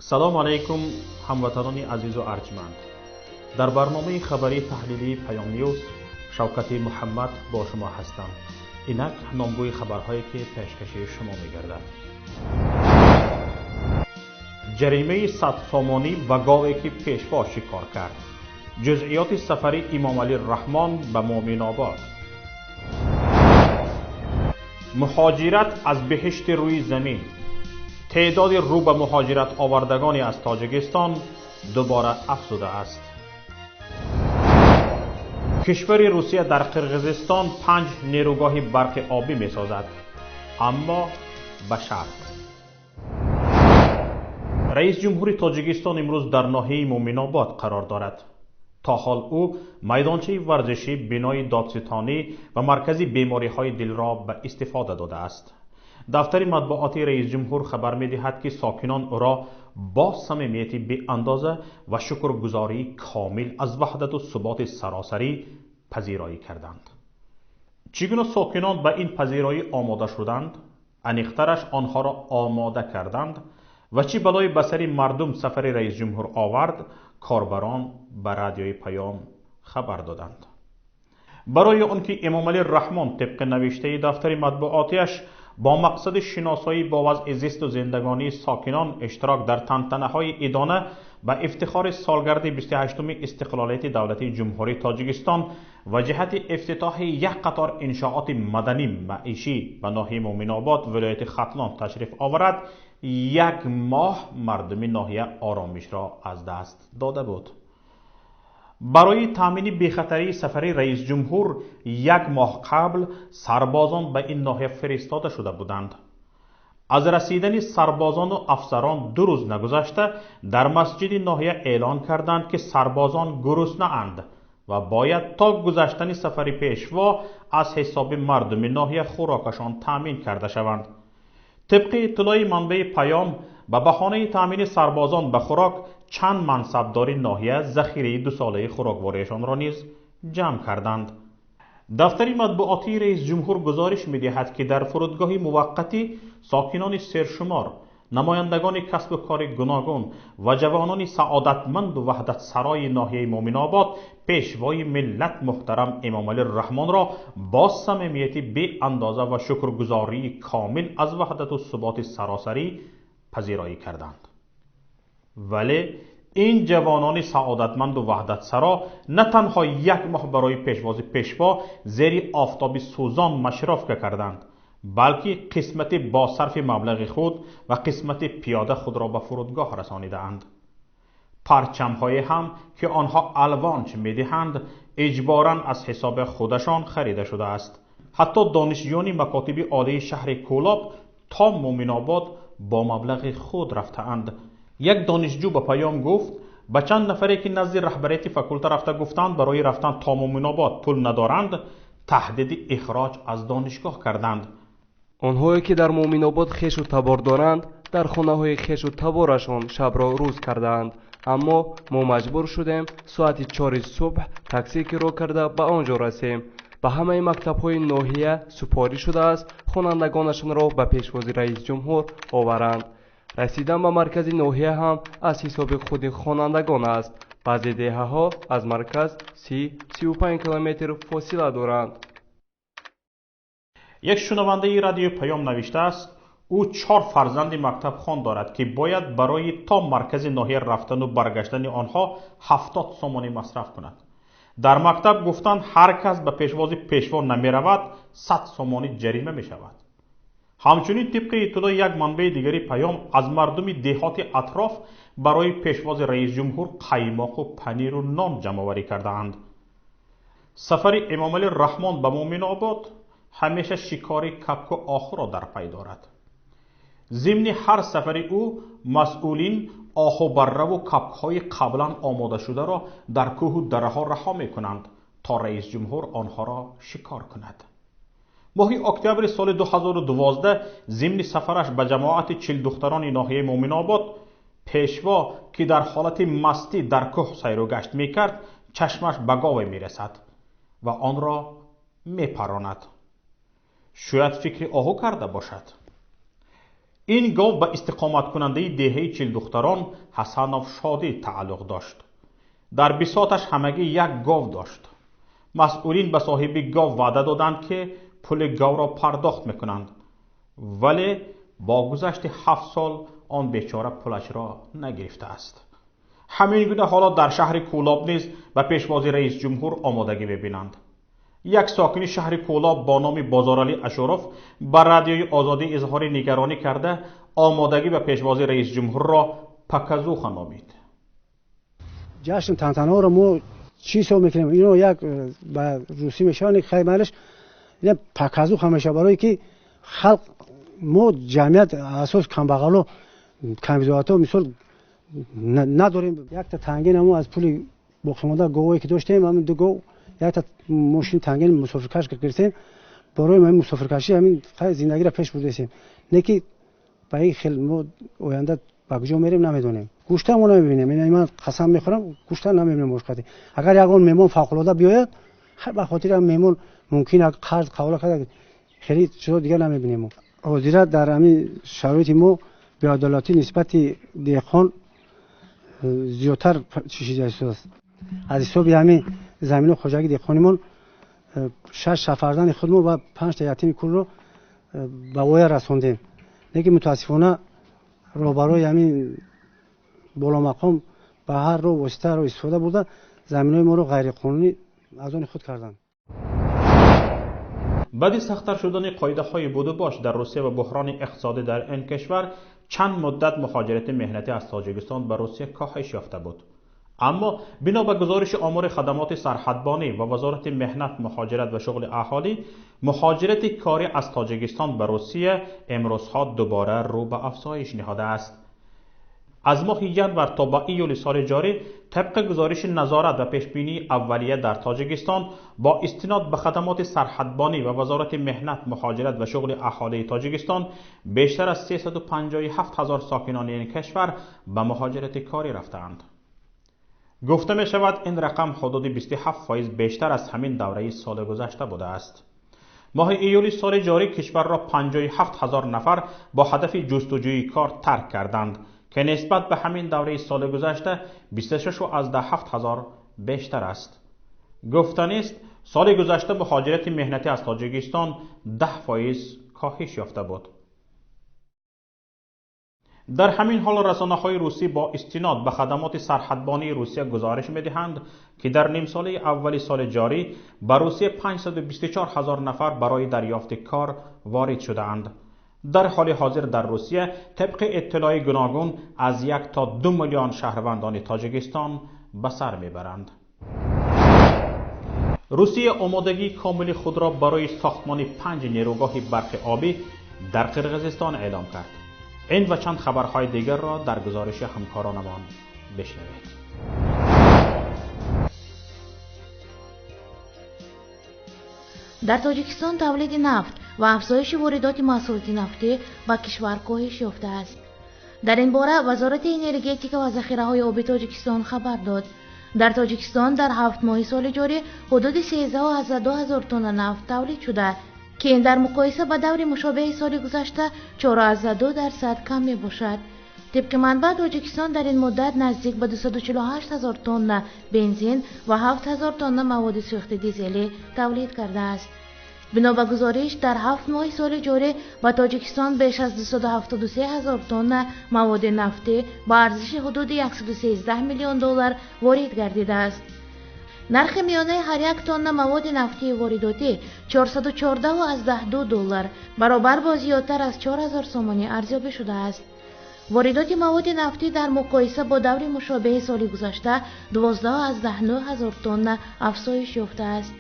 Салом алайкум, ҳамватанони азизу арҷманд. Дар барномаи хабарии таҳлилии Паём Ньюз Шавкати Муҳаммад бо шумо ҳастам. Инак номгӯи хабарҳое, ки пешкаши шумо мегардад. Ҷаримаи 100 сомонӣ ва гове, ки Пешво шикор кард. Ҷузъиёти сафари Имомалӣ Раҳмон ба Муъминобод. Муҳоҷират аз биҳишти рӯи замин. Теъдоди рӯ ба муҳоҷират овардагони аз Тоҷикистон дубора афзудааст. Кишвари Русия дар Қирғизистон панҷ нерӯгоҳи барқи обӣ месозад, аммо ба шарт. Раис ҷумҳури Тоҷикистон имрӯз дар ноҳияи Муъминобод қарор дорад. То ҳол ӯ майдончаи варзишӣ, бинои додситонӣ ва маркази бемориҳои дилро ба истифода додааст. Дафтари матбуоти раисҷумҳур хабар медиҳад, ки сокинон ӯро бо самимияти беандоза ва шукргузории комил аз ваҳдату суботи саросарӣ пазироӣ карданд. Чӣ гуна сокинон ба ин пазироӣ омода шуданд, аниқтараш, онҳоро омода карданд, ва чӣ балое ба сари мардум сафари раисҷумҳур овард, корбарон ба Радиои Паём хабар доданд. Барои он ки Эмомалӣ Раҳмон тибқи навиштаи дафтари матбуотиаш бо мақсади шиносоӣ бо вазъи зисту зиндагонии сокинон, иштирок дар тантанаҳои идона ба ифтихори солгарди 28-уми истиқлолияти давлатии Ҷумҳурии Тоҷикистон ва ҷиҳати ифтитоҳи як қатор иншооти маданӣ маишӣ ба ноҳияи Муъминобод вилояти Хатлон ташриф оварад, як моҳ мардуми ноҳия оромишро аз даст дода буд. Барои таъмини бехатарии сафари раисҷумҳур як моҳ қабл сарбозон ба ин ноҳия фиристода шуда буданд. Аз расидани сарбозону афсарон 2 рӯз нагузашта дар масҷиди ноҳия эълон карданд, ки сарбозон гуруснаанд ва бояд то гузаштани сафари Пешво аз ҳисоби мардуми ноҳия хӯрокашон таъмин карда шаванд. Тибқи иттилои манбаи Паём, ба баҳонаи таъмини сарбозон ба хӯрок чанд мансабдори ноҳия захираи дусолаи хӯроквориашонро низ ҷамъ карданд. Дафтари матбуотии раисҷумҳур гузориш медиҳад, ки дар фурудгоҳи муваққатӣ сокинони сершумор, намояндагони касбу кори гуногун ва ҷавонони саодатманду ваҳдатсарои ноҳияи Муъминобод Пешвои миллат муҳтарам Эмомалӣ Раҳмонро бо самимияти беандоза ва шукргузории комил аз ваҳдату суботи саросарӣ пазироӣ карданд. Вале ин ҷавонони саодатманду ваҳдатсаро на танҳо як моҳ барои пешвози Пешво зери офтоби сӯзон машировка карданд, балки қисмати бо сарфи маблағи худ ва қисмати пиёда худро ба фурудгоҳ расонидаанд. Парчамҳое ҳам, ки онҳо алвонч медиҳанд, иҷборан аз ҳисоби худашон харида шудааст. Ҳатто донишҷӯёни макотиби олии шаҳри Кӯлоб то Муъминобод бо маблағи худ рафтаанд. Як донишҷӯ ба Паём гуфт, ба чанд нафаре, ки назди раҳбарияти факулта рафта гуфтанд, барои рафтан то Муъминобод пул надоранд, таҳдиди ихроҷ аз донишгоҳ карданд. Онҳое, ки дар Муъминобод хешу табор доранд, дар хонаҳои хешу таборашон шабро рӯз кардаанд, аммо мо маҷбур шудем соати 4-и субҳ таксӣ киро карда ба он ҷо расем. Ба ҳамаи мактабҳои ноҳия супориш шудааст, хонандагонашонро ба пешвози раисҷумҳур оваранд. Расидан ба маркази ноҳия ҳам аз ҳисоби худи хонандагон аст. Баъзе деҳаҳо аз марказ 30-35 километр фосила доранд. Як шунавандаи Радиои Паём навиштааст, ӯ чор фарзанди мактабхон дорад, ки бояд барои то маркази ноҳия рафтану баргаштани онҳо 70 сомонӣ масраф кунад. Дар мактаб гуфтанд, ҳар кас ба пешвози Пешво намеравад, 100 сомонӣ ҷарима мешавад. Ҳамчунин, тибқи иттилои як манбаи дигари Паём, аз мардуми деҳоти атроф барои пешвози раисҷумҳур қаймоқу паниру нон ҷамъоварӣ кардаанд. Сафари Эмомалӣ Раҳмон ба Муъминобод ҳамеша шикори капку оҳуро дар пай дорад. Зимни ҳар сафари ӯ масъулин оҳубарраву капкҳои қаблан омодашударо дар кӯҳу дараҳо раҳо мекунанд, то раисҷумҳур онҳоро шикор кунад. Моҳи октябри соли 2012 зимни сафараш ба ҷамоати Чилдухтарони ноҳияи Муъминобод Пешво, ки дар ҳолати мастӣ дар кӯҳ сайру гашт мекард, чашмаш ба гове мерасад ва онро мепаронад. Шояд фикри оҳу карда бошад. Ин гов ба истиқоматкунандаи деҳаи Чилдухтарон Ҳасанов Шодӣ тааллуқ дошт. Дар бисоташ ҳамагӣ як гов дошт. Масъулин ба соҳиби гов ваъда доданд, ки пули говро пардохт мекунанд, вале бо гузашти 7 сол он бечора пулашро нагирифтааст. Ҳамин гуна ҳолат дар шаҳри Кӯлоб низ ба пешвози раисҷумҳур омодагӣ мебинанд. Як сокини шаҳри Кӯлоб бо номи Бозоралӣ Ашуров ба радиои Озодӣ изҳори нигаронӣ карда, омодагӣ ба пешвози раисҷумҳурро показуха номид. Ҷашн тантанаҳоро мо чӣ ҳисоб мекунем? Ино як ба русӣ мешаванд, хаймалаш ина показуха мешавад, барое ки халқ мо ҷамъият асос камбағало камбизоатҳо мисол надорем. Якта тангин ҳамо аз пули боқимонда говое ки доштем, ҳамин ду гов, якта мошини тангин мусофиркаш гирифтем. Барои ҳамин мусофиркашӣ ҳамин зиндагиро пеш бурдастем. Не ки ба ин хел мо оянда ба куҷо мерем намедонем. Гӯшта мо намебинем. Ман қасам мехӯрам, гӯшта намебинем мошқати. Агар ягон меҳмон фавқулода биёяд, ба хотири ҳам меҳмон мумкин қарз қабул карда, хеле чизо дигар намебинем. Ҳозира дар ҳамин шароити мо беадолатӣ нисбати деҳқон зиёдтар чишида истодааст. Аз ҳисоби ҳамин замину хоҷагии деҳқонимон 6 фарзанди худмо ва 5 та ятими кулро ба воя расондем. Лекин мутаассифона роҳбарои ҳамин боломақом ба ҳар роҳ воситаро истифода бурда заминҳои моро ғайриқонунӣ аз они худ карданд. Баъди сахттар шудани қоидаҳои будубош дар Русия ва буҳрони иқтисодӣ дар ин кишвар, чанд муддат муҳоҷирати меҳнатӣ аз Тоҷикистон ба Русия коҳиш ёфта буд. Аммо бино ба гузориши омори хадамоти сарҳадбонӣ ва Вазорати меҳнат, муҳоҷират ва шуғли аҳолӣ, муҳоҷирати корӣ аз Тоҷикистон ба Русия имрӯзҳо дубора рӯ ба афзоиш ниҳодааст. Аз моҳи январ то ба июли соли ҷорӣ тибқи гузориши назорат ва пешбинии аввалия дар Тоҷикистон бо истинод ба хадамоти сарҳадбонӣ ва Вазорати меҳнат, муҳоҷират ва шуғли аҳолии Тоҷикистон бештар аз 357 ҳазор сокинони ин кишвар ба муҳоҷирати корӣ рафтаанд. Гуфта мешавад, ин рақам ҳудуди 27% бештар аз ҳамин давраи соли гузашта будааст. Моҳи июли соли ҷорӣ кишварро 57 ҳазор нафар бо ҳадафи ҷустуҷӯи кор тарк карданд, ки нисбат ба ҳамин давраи соли гузашта 26,7 ҳазор бештар аст. Гуфтанист, соли гузашта муҳоҷирати меҳнатӣ аз Тоҷикистон 10% коҳиш ёфта буд. Дар ҳамин ҳол расонаҳои русӣ бо истинод ба хадамоти сарҳадбонии Русия гузориш медиҳанд, ки дар нимсолаи аввали соли ҷорӣ ба Русия 524 ҳазор нафар барои дарёфти кор ворид шудаанд. Дар ҳоли ҳозир дар Русия тибқи иттилои гуногун аз 1 то 2 миллион шаҳрвандони Тоҷикистон ба сар мебаранд. Русия омодагии комили худро барои сохтмони 5 нерӯгоҳи барқи обӣ дар Қирғизистон эълом кард. Ин ва чанд хабарҳои дигарро дар гузориши ҳамкоронамон бишнавед. Дар Тоҷикистон тавлиди нафт ва афзоиши воридоти маҳсулоти нафтӣ ба кишвар коҳиш ёфтааст. Дар ин бора Вазорати энергетика ва захираҳои оби Тоҷикистон хабар дод. Дар Тоҷикистон дар 7 моҳи соли ҷорӣ ҳудуди 13,2 ҳазор тонна нафт тавлид шуда, ки ин дар муқоиса ба даври мушобеҳи соли гузашта 4,2% кам мебошад. Тибқи манбаъ, Тоҷикистон дар ин муддат наздик ба 248 ҳазор тонна бензин ва 7 ҳазор тонна маводи сӯхти дизелӣ тавлид кардааст. Бино ба гузориш, дар 7 моҳи соли ҷорӣ ба Тоҷикистон беш аз 273 ҳазор тонна маводи нафтӣ ба арзиши ҳудуди 113 миллион доллар ворид гардидааст. Нархи миёнаи ҳар як тонна маводи нафтии воридотӣ 414,2 доллар, баробар бо зиёдтар аз 4000 сомонӣ арзёбӣ шудааст. Воридоти маводи нафтӣ дар муқоиса бо даври мушобеҳи соли гузашта 12,9 ҳазор тонна афзоиш ёфтааст.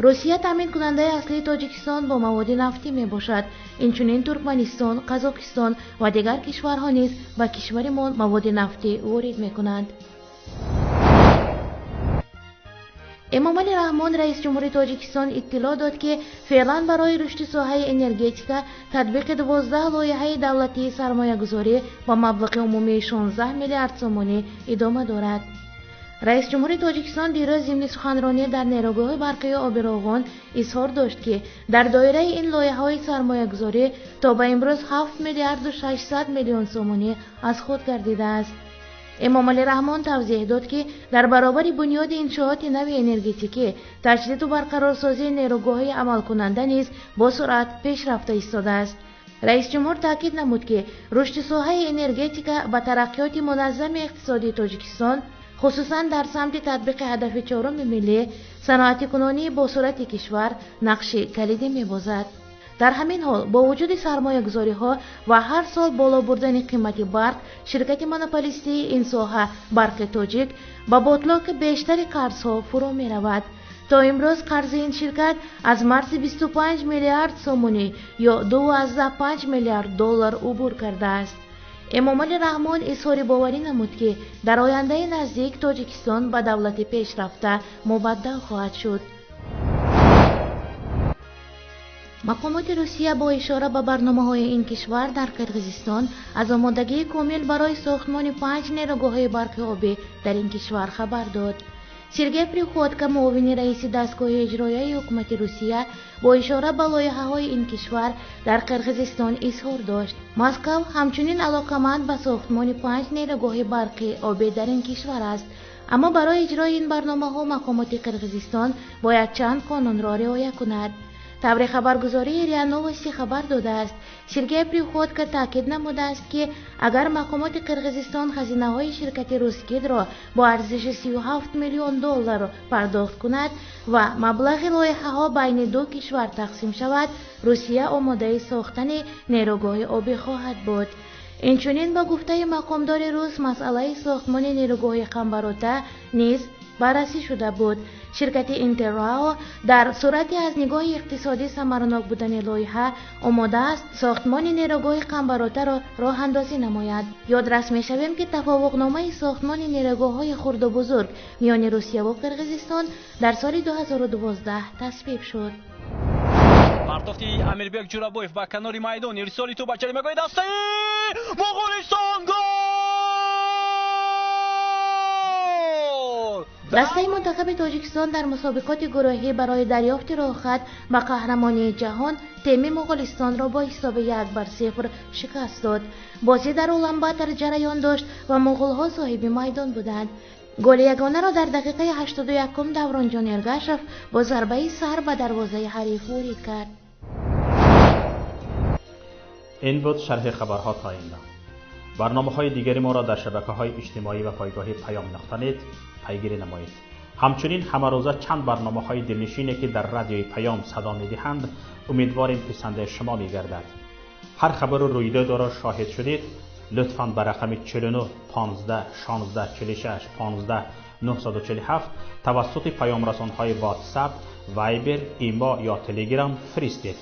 Русия таъминкунандаи аслии Тоҷикистон бо маводи нафтӣ мебошад. Инчунин Туркманистон, Қазоқистон ва дигар кишварҳо низ ба кишвари мо маводи нафтӣ ворид мекунанд. Эмомалӣ Раҳмон, раиси ҷумҳури Тоҷикистон, иттилоъ дод, ки феълан барои рушди соҳаи энергетика татбиқи 12 лоиҳаи давлатии сармоягузорӣ ба маблағи умумии 16 миллиард сомонӣ идома дорад. Раис ҷумҳури Тоҷикистон дирӯз зимни суханронӣ дар нерӯгоҳи барқии оби Роғун изҳор дошт, ки дар доираи ин лоиҳаҳои сармоягузорӣ то ба имрӯз 7 миллиарду 600 миллион сомонӣ аз худ гардидааст. Эмомалӣ Раҳмон тавзеҳ дод, ки дар баробари бунёди иншооти нави энергетикӣ, таҷдиду барқарорсозии нерӯгоҳҳои амалкунанда низ бо суръат пеш рафта истодааст. Раис ҷумҳур таъкид намуд, ки рушди соҳаи энергетика ба тараққиёти муназзами иқтисодии Тоҷикистон, хусусан дар самти татбиқи ҳадафи чоруми миллӣ, саноатикунонии босуръати кишвар нақши калидӣ мебозад. Дар ҳамин ҳол, бо вуҷуди сармоягузориҳо ва ҳар сол боло бурдани қимати барқ, ширкати монополистии ин соҳа Барқи Тоҷик ба ботлоқи бештари қарзҳо фурӯ меравад. То имрӯз қарзи ин ширкат аз марзи 25 миллиард сомонӣ ё 2,5 миллиард доллар убур кардааст. Эмомалӣ Раҳмон изҳори боварӣ намуд, ки дар ояндаи наздик Тоҷикистон ба давлати пешрафта мубаддал хоҳад шуд. Мақомоти Русия бо ишора ба барномаҳои ин кишвар дар Қирғизистон аз омодагии комил барои сохтмони 5 нерӯгоҳҳои барқи обӣ дар ин кишвар хабар дод. Сергей Приходько, муовини раиси дастгоҳи иҷроияи ҳукумати Русия, бо ишора ба лоиҳаҳои ин кишвар дар Қирғизистон изҳор дошт. Москав ҳамчунин алоқаманд ба сохтмони 5 нерӯгоҳи барқи обӣ дар ин кишвар аст. Аммо барои иҷрои ин барномаҳо мақомоти Қирғизистон бояд чанд қонунро риоя кунад. Тавре хабаргузории РИА Новости хабар додааст, Сергей Приходько таъкид намудааст, ки агар мақомоти Қирғизистон хазинаҳои ширкати Русгидро бо арзиши 37 миллион доллар пардохт кунад ва маблағи лоиҳаҳо байни ду кишвар тақсим шавад, Русия омодаи сохтани нерӯгоҳи обӣ хоҳад буд. Инчунин ба гуфтаи мақомдори рус, масъалаи сохтмони нерӯгоҳи Қамбарота низ баррасӣ шуда буд. Ширкати Интеррао дар сурати аз нигоҳи иқтисодӣ самаранок будани лоиҳа омода аст сохтмони нерӯгоҳи Қамбаротаро роҳандозӣ намояд. Ёдрас мешавем, ки тафовуқномаи сохтмони нерӯгоҳҳои хурду бузург миёни Русияву Қирғизистон дар соли 2012 тасвиб шуд. Партофти Амирбек Ҷурабоев ба канори майдон, ирсоли тӯп ба ҷаримагоҳи дастаи Моғулистон, гол! Дастаи мунтахаби Тоҷикистон дар мусобиқоти гурӯҳӣ барои дарёфти роҳхат ба қаҳрамонии ҷаҳон теми Моғулистонро бо ҳисоби 1-0 шикаст дод. Бозӣ дар Уланбатор ҷараён дошт ва моғулҳо соҳиби майдон буданд. Голи ягонаро дар дақиқаи 81 Давронҷон Эргашев бо зарбаи сар ба дарвозаи ҳариф ворид кард. Ин буд шарҳи хабарҳо то ин дам. Барномаҳои дигари моро дар шабакаҳои иҷтимоӣ ва пойгоҳи Паём нуқта нет пайгирӣ намоед. Ҳамчунин ҳамарӯза чанд барномаҳои дилнишине ки дар радиои Паём садо медиҳанд, умедворем писандаи шумо мегардад. Ҳар хабару рӯйдодро шоҳид шудед, лутфан ба рақами 49 15 16 46 15 947 тавассути паёмрасонҳои WhatsApp, Viber, Имо ё Telegram фиристед.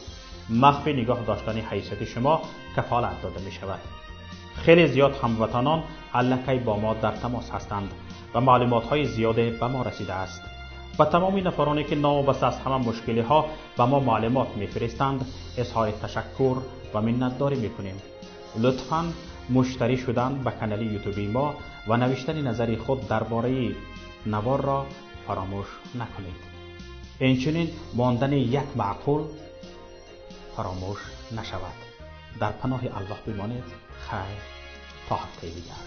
Махфӣ нигоҳ доштани ҳайсияти шумо кафолат дода мешавад. Хеле зиёд ҳамватанон аллакай бо мо дар тамос ҳастанд ва маълумотҳои зиёде ба мо расидааст. Ба тамоми нафароне ки новобаста аз ҳама мушкилиҳо ба мо маълумот мефиристанд, изҳори ташаккур ва миннатдорӣ мекунем. Лутфан муштарӣ шудан ба канали ютуби мо ва навиштани назари худ дар бораи наворро фаромӯш накунед. Инчунин мондани як маъқул фаромӯш нашавад. Дар паноҳи Аллоҳ бимонед. Хайр, то ҳафтаи дигар.